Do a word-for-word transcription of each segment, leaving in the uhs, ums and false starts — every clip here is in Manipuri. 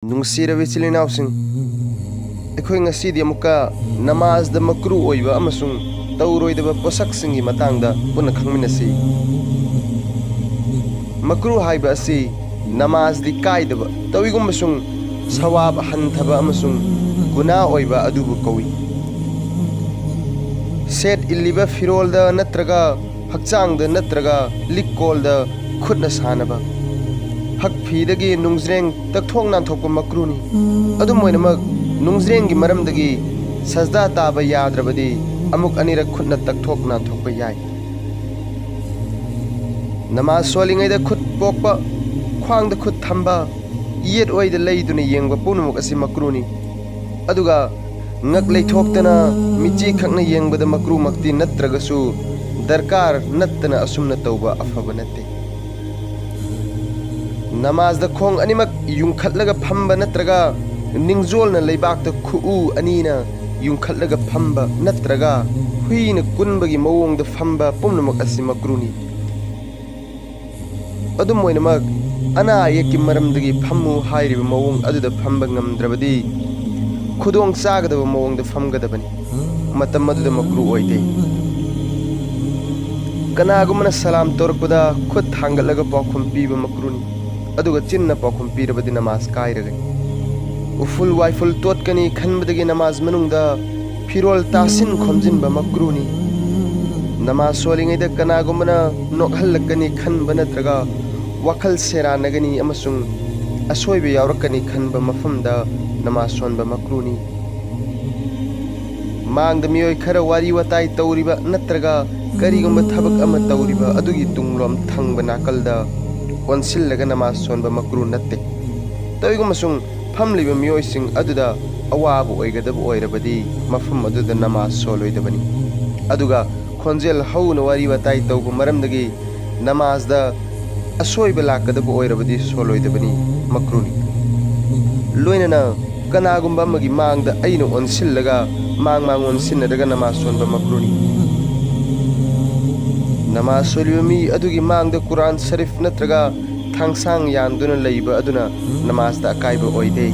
ꯅꯨꯡꯁꯤꯔꯕ ꯏꯆꯤꯜ ꯏꯅꯥꯎꯁꯤꯡ, ꯑꯩꯈꯣꯏ ꯉꯁꯤꯗꯤ ꯑꯃꯨꯛꯀ ꯅꯃꯥꯖꯗ ꯃꯀ꯭ꯔꯨ ꯑꯣꯏꯕ ꯑꯃꯁꯨꯡ ꯇꯧꯔꯣꯏꯗꯕ ꯄꯣꯠꯁꯛꯁꯤꯡꯒꯤ ꯃꯇꯥꯡꯗ ꯄꯨꯟꯅ ꯈꯪꯃꯤꯟꯅꯁꯤ꯫ ꯃꯀ꯭ꯔꯨ ꯍꯥꯏꯕ ꯑꯁꯤ ꯅꯃꯥꯖꯗꯤ ꯀꯥꯏꯗꯕ, ꯇꯧꯏꯒꯨꯝꯕꯁꯨꯡ ꯁꯋꯥꯕ ꯍꯟꯊꯕ ꯑꯃꯁꯨꯡ ꯒꯨꯅꯥ ꯑꯣꯏꯕ ꯑꯗꯨꯕꯨ ꯀꯧꯏ꯫ ꯁꯦꯠ ꯏꯜꯂꯤꯕ ꯐꯤꯔꯣꯜꯗ ꯅꯠꯇ꯭ꯔꯒ ꯍꯛꯆꯥꯡꯗ ꯅꯠꯇ꯭ꯔꯒ ꯂꯤꯛꯀꯣꯜꯗ ꯈꯨꯠꯅ ꯁꯥꯟꯅꯕ, ꯍꯛ ꯐꯤꯗꯒꯤ ꯅꯨꯡꯖ꯭ꯔꯦꯡ ꯇꯛꯊꯣꯛ ꯅꯥꯟꯊꯣꯛꯄ ꯃꯀ꯭ꯔꯨꯅꯤ꯫ ꯑꯗꯨꯝ ꯑꯣꯏꯅꯃꯛ, ꯅꯨꯡꯖ꯭ꯔꯦꯡꯒꯤ ꯃꯔꯝꯗꯒꯤ ꯁꯖꯗꯥ ꯇꯥꯕ ꯌꯥꯗ꯭ꯔꯕꯗꯤ ꯑꯃꯨꯛ ꯑꯅꯤꯔꯛ ꯈꯨꯠꯅ ꯇꯛꯊꯣꯛ ꯅꯥꯟꯊꯣꯛꯄ ꯌꯥꯏ꯫ ꯅꯃꯥꯖ ꯁꯣꯜꯂꯤꯉꯩꯗ ꯈꯨꯠ ꯄꯣꯛꯄ, ꯈ꯭ꯋꯥꯡꯗ ꯈꯨꯠ ꯊꯝꯕ, ꯌꯦꯠ ꯑꯣꯏꯗ ꯂꯩꯗꯨꯅ ꯌꯦꯡꯕ ꯄꯨꯝꯅꯃꯛ ꯑꯁꯤ ꯃꯀ꯭ꯔꯨꯅꯤ꯫ ꯑꯗꯨꯒ ꯉꯛ ꯂꯩꯊꯣꯛꯇꯅ ꯃꯤꯠꯆꯤ ꯈꯛꯅ ꯌꯦꯡꯕꯗ ꯃꯀ꯭ꯔꯨꯃꯛꯇꯤ ꯅꯠꯇ꯭ꯔꯒꯁꯨ ꯗꯔꯀꯥꯔ ꯅꯠꯇꯅ ꯑꯁꯨꯝꯅ ꯇꯧꯕ ꯑꯐꯕ ꯅꯠꯇꯦ꯫ ꯅꯃꯥꯖꯗ ꯈꯣꯡ ꯑꯅꯤꯃꯛ ꯌꯨꯡꯈꯠꯂꯒ ꯐꯝꯕ ꯅꯠꯇ꯭ꯔꯒ ꯅꯤꯡꯖꯣꯜꯅ ꯂꯩꯕꯥꯛꯇ ꯈꯨꯎ ꯑꯅꯤꯅ ꯌꯨꯡꯈꯠꯂꯒ ꯐꯝꯕ ꯅꯠꯇ꯭ꯔꯒ ꯍꯨꯏꯅ ꯀꯨꯟꯕꯒꯤ ꯃꯑꯣꯡꯗ ꯐꯝꯕ ꯄꯨꯝꯅꯃꯛ ꯑꯁꯤ ꯃꯀ꯭ꯔꯨꯅꯤ꯫ ꯑꯗꯨꯝ ꯑꯣꯏꯅꯃꯛ, ꯑꯅꯥ ꯑꯌꯦꯛꯀꯤ ꯃꯔꯝꯗꯒꯤ ꯐꯝꯃꯨ ꯍꯥꯏꯔꯤꯕ ꯃꯑꯣꯡ ꯑꯗꯨꯗ ꯐꯝꯕ ꯉꯝꯗ꯭ꯔꯕꯗꯤ ꯈꯨꯗꯣꯡ ꯆꯥꯒꯗꯕ ꯃꯑꯣꯡꯗ ꯐꯝꯒꯗꯕꯅꯤ꯫ ꯃꯇꯝ ꯑꯗꯨꯗ ꯃꯀ꯭ꯔꯨ ꯑꯣꯏꯗꯦ꯫ ꯀꯅꯥꯒꯨꯝꯕꯅ ꯁꯂꯥꯝ ꯇꯧꯔꯛꯄꯗ ꯈꯨꯠ ꯊꯥꯡꯒꯠꯂꯒ ꯄꯥꯎꯈꯨꯝ ꯄꯤꯕ ꯃꯀ꯭ꯔꯨꯅꯤ, ꯑꯗꯨꯒ ꯆꯤꯟꯅ ꯄꯥꯎꯈꯨꯝ ꯄꯤꯔꯕꯗꯤ ꯅꯃꯥꯖ ꯀꯥꯏꯔꯒꯅꯤ꯫ ꯎꯐꯨꯜ ꯋꯥꯏꯐꯨꯜ ꯇꯣꯠꯀꯅꯤ ꯈꯟꯕꯗꯒꯤ ꯅꯃꯥꯖ ꯃꯅꯨꯡꯗ ꯐꯤꯔꯣꯜ ꯇꯥꯁꯤꯟ ꯈꯣꯝꯖꯤꯟꯕ ꯃꯀ꯭ꯔꯨꯅꯤ꯫ ꯅꯃꯥꯖ ꯁꯣꯜꯂꯤꯉꯩꯗ ꯀꯅꯥꯒꯨꯝꯕꯅ ꯅꯣꯛꯍꯜꯂꯛꯀꯅꯤ ꯈꯟꯕ ꯅꯠꯇ꯭ꯔꯒ ꯋꯥꯈꯜ ꯁꯦꯔꯥꯟꯅꯒꯅꯤ ꯑꯃꯁꯨꯡ ꯑꯁꯣꯏꯕ ꯌꯥꯎꯔꯛꯀꯅꯤ ꯈꯟꯕ ꯃꯐꯝꯗ ꯅꯃꯥꯖ ꯁꯣꯟꯕ ꯃꯀ꯭ꯔꯨꯅꯤ꯫ ꯃꯥꯡꯗ ꯃꯤꯑꯣꯏ ꯈꯔ ꯋꯥꯔꯤ ꯋꯥꯇꯥꯏ ꯇꯧꯔꯤꯕ ꯅꯠꯇ꯭ꯔꯒ ꯀꯔꯤꯒꯨꯝꯕ ꯊꯕꯛ ꯑꯃ ꯇꯧꯔꯤꯕ ꯑꯗꯨꯒꯤ ꯇꯨꯡꯂꯣꯝ ꯊꯪꯕ ꯅꯥꯀꯜꯗ ꯑꯣꯟꯁꯤꯜꯂꯒ ꯅꯃꯥꯖ ꯁꯣꯟꯕ ꯃꯀ꯭ꯔꯨ ꯅꯠꯇꯦ꯫ ꯇꯧꯏꯒꯨꯝꯕꯁꯨꯡ ꯐꯝꯂꯤꯕ ꯃꯤꯑꯣꯏꯁꯤꯡ ꯑꯗꯨꯗ ꯑꯋꯥꯕ ꯑꯣꯏꯒꯗꯕ ꯑꯣꯏꯔꯕꯗꯤ ꯃꯐꯝ ꯑꯗꯨꯗ ꯅꯃꯥꯖ ꯁꯣꯜꯂꯣꯏꯗꯕꯅꯤ꯫ ꯑꯗꯨꯒ ꯈꯣꯟꯖꯦꯜ ꯍꯧꯅ ꯋꯥꯔꯤ ꯋꯥꯇꯥꯏ ꯇꯧꯕ ꯃꯔꯝꯗꯒꯤ ꯅꯃꯥꯖꯗ ꯑꯁꯣꯏꯕ ꯂꯥꯛꯀꯗꯕ ꯑꯣꯏꯔꯕꯗꯤ ꯁꯣꯜꯂꯣꯏꯗꯕꯅꯤ, ꯃꯀ꯭ꯔꯨꯅꯤ꯫ ꯂꯣꯏꯅꯅ ꯀꯅꯥꯒꯨꯝꯕ ꯑꯃꯒꯤ ꯃꯥꯡꯗ ꯑꯩꯅ ꯑꯣꯟꯁꯤꯜꯂꯒ ꯃꯥꯡ ꯃꯥꯡ ꯑꯣꯟꯁꯤꯟꯅꯔꯒ ꯅꯃꯥꯖ ꯁꯣꯟꯕ ꯃꯀ꯭ꯔꯨꯅꯤ꯫ ꯅꯃꯥꯖ ꯁꯣꯜꯂꯤꯕ ꯃꯤ ꯑꯗꯨꯒꯤ ꯃꯥꯡꯗ ꯀꯨꯔꯥꯟ ꯁꯔꯤꯐ ꯅꯠꯇ꯭ꯔꯒ ꯈꯥꯡꯁꯥꯡ ꯌꯥꯟꯗꯨꯅ ꯂꯩꯕ ꯑꯗꯨꯅ ꯅꯃꯥꯖꯇ ꯑꯀꯥꯏꯕ ꯑꯣꯏꯗꯦ꯫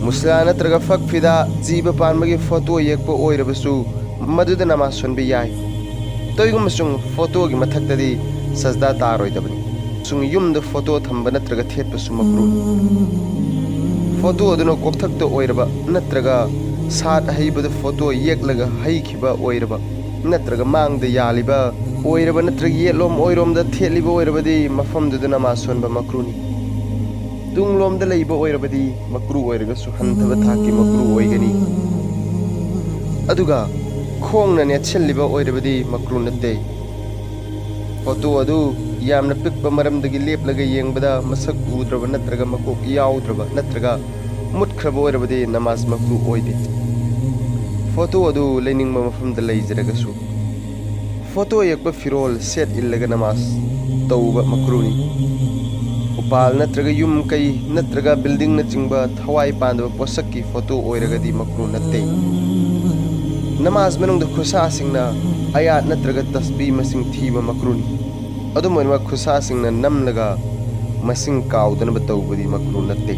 ꯃꯨꯁꯂꯥ ꯅꯠꯇ꯭ꯔꯒ ꯐꯛ ꯐꯤꯗꯥ, ꯖꯤꯕ ꯄꯥꯟꯕꯒꯤ ꯐꯣꯇꯣ ꯌꯦꯛꯄ ꯑꯣꯏꯔꯕꯁꯨ ꯃꯗꯨꯗ ꯅꯃꯥꯖ ꯁꯣꯟꯕ ꯌꯥꯏ꯫ ꯇꯧꯏꯒꯨꯝꯕꯁꯨꯡ ꯐꯣꯇꯣꯒꯤ ꯃꯊꯛꯇꯗꯤ ꯁꯖꯗꯥ ꯇꯥꯔꯣꯏꯗꯕꯅꯤ꯫ ꯁꯨꯡ ꯌꯨꯝꯗ ꯐꯣꯇꯣ ꯊꯝꯕ ꯅꯠꯇ꯭ꯔꯒ ꯊꯦꯠꯄꯁꯨ ꯃꯀ꯭ꯔꯨꯅꯤ꯫ ꯐꯣꯇꯣ ꯑꯗꯨꯅ ꯀꯣꯛꯊꯛꯇ ꯑꯣꯏꯔꯕ ꯅꯠꯇ꯭ꯔꯒ ꯁꯥꯠ ꯍꯩꯕꯗ ꯐꯣꯇꯣ ꯌꯦꯛꯂꯒ ꯍꯩꯈꯤꯕ ꯑꯣꯏꯔꯕ ꯅꯠꯇ꯭ꯔꯒ ꯃꯥꯡꯗ ꯌꯥꯜꯂꯤꯕ ꯑꯣꯏꯔꯕ ꯅꯠꯇ꯭ꯔꯒ ꯌꯦꯠꯂꯣꯝ ꯑꯣꯏꯔꯣꯝꯗ ꯊꯦꯠꯂꯤꯕ ꯑꯣꯏꯔꯕꯗꯤ ꯃꯐꯝꯗꯨꯗ ꯅꯃꯥꯖ ꯁꯣꯟꯕ ꯃꯀ꯭ꯔꯨꯅꯤ꯫ ꯇꯨꯡꯂꯣꯝꯗ ꯂꯩꯕ ꯑꯣꯏꯔꯕꯗꯤ ꯃꯀ꯭ꯔꯨ ꯑꯣꯏꯔꯒꯁꯨ ꯍꯟꯊꯕ ꯊꯥꯛꯀꯤ ꯃꯀ꯭ꯔꯨ ꯑꯣꯏꯒꯅꯤ꯫ ꯑꯗꯨꯒ ꯈꯣꯡꯅ ꯅꯦꯠꯁꯤꯜꯂꯤꯕ ꯑꯣꯏꯔꯕꯗꯤ ꯃꯀ꯭ꯔꯨ ꯅꯠꯇꯦ꯫ ꯐꯣꯇꯣ ꯑꯗꯨ ꯌꯥꯝꯅ ꯄꯤꯛꯄ ꯃꯔꯝꯗꯒꯤ ꯂꯦꯞꯂꯒ ꯌꯦꯡꯕꯗ ꯃꯁꯛ ꯎꯗ꯭ꯔꯕ ꯅꯠꯇ꯭ꯔꯒ ꯃꯀꯣꯛ ꯌꯥꯎꯗ꯭ꯔꯕ ꯅꯠꯇ꯭ꯔꯒ ꯃꯨꯠꯈ꯭ꯔꯕ ꯑꯣꯏꯔꯕꯗꯤ ꯅꯃꯥꯖ ꯃꯀ꯭ꯔꯨ ꯑꯣꯏꯗꯦ꯫ ꯐꯣꯇꯣ ꯑꯗꯨ ꯂꯩꯅꯤꯡꯕ ꯃꯐꯝꯗ ꯂꯩꯖꯔꯒꯁꯨ꯫ ꯐꯣꯇꯣ ꯌꯦꯛꯄ ꯐꯤꯔꯣꯜ ꯁꯦꯠ ꯏꯜꯂꯒ ꯅꯃꯥꯖ ꯇꯧꯕ ꯃꯀ꯭ꯔꯨꯅꯤ꯫ ꯎꯄꯥꯜ ꯅꯠꯇ꯭ꯔꯒ ꯌꯨꯝ ꯀꯩ ꯅꯠꯇ꯭ꯔꯒ ꯕꯤꯜꯗꯤꯡꯅꯆꯤꯡꯕ ꯊꯋꯥꯏ ꯄꯥꯟꯗꯕ ꯄꯣꯠꯁꯛꯀꯤ ꯐꯣꯇꯣ ꯑꯣꯏꯔꯒꯗꯤ ꯃꯀ꯭ꯔꯨ ꯅꯠꯇꯦ꯫ ꯅꯃꯥꯖ ꯃꯅꯨꯡꯗ ꯈꯨꯠꯁꯥꯁꯤꯡꯅ ꯑꯌꯥꯠ ꯅꯠꯇ꯭ꯔꯒ ꯇꯁꯕꯤ ꯃꯁꯤꯡ ꯊꯤꯕ ꯃꯀ꯭ꯔꯨꯅꯤ꯫ ꯑꯗꯨꯝ ꯑꯣꯏꯅꯃꯛ ꯈꯨꯠꯁꯥꯁꯤꯡꯅ ꯅꯝꯂꯒ ꯃꯁꯤꯡ ꯀꯥꯎꯗꯅꯕ ꯇꯧꯕꯗꯤ ꯃꯀ꯭ꯔꯨ ꯅꯠꯇꯦ꯫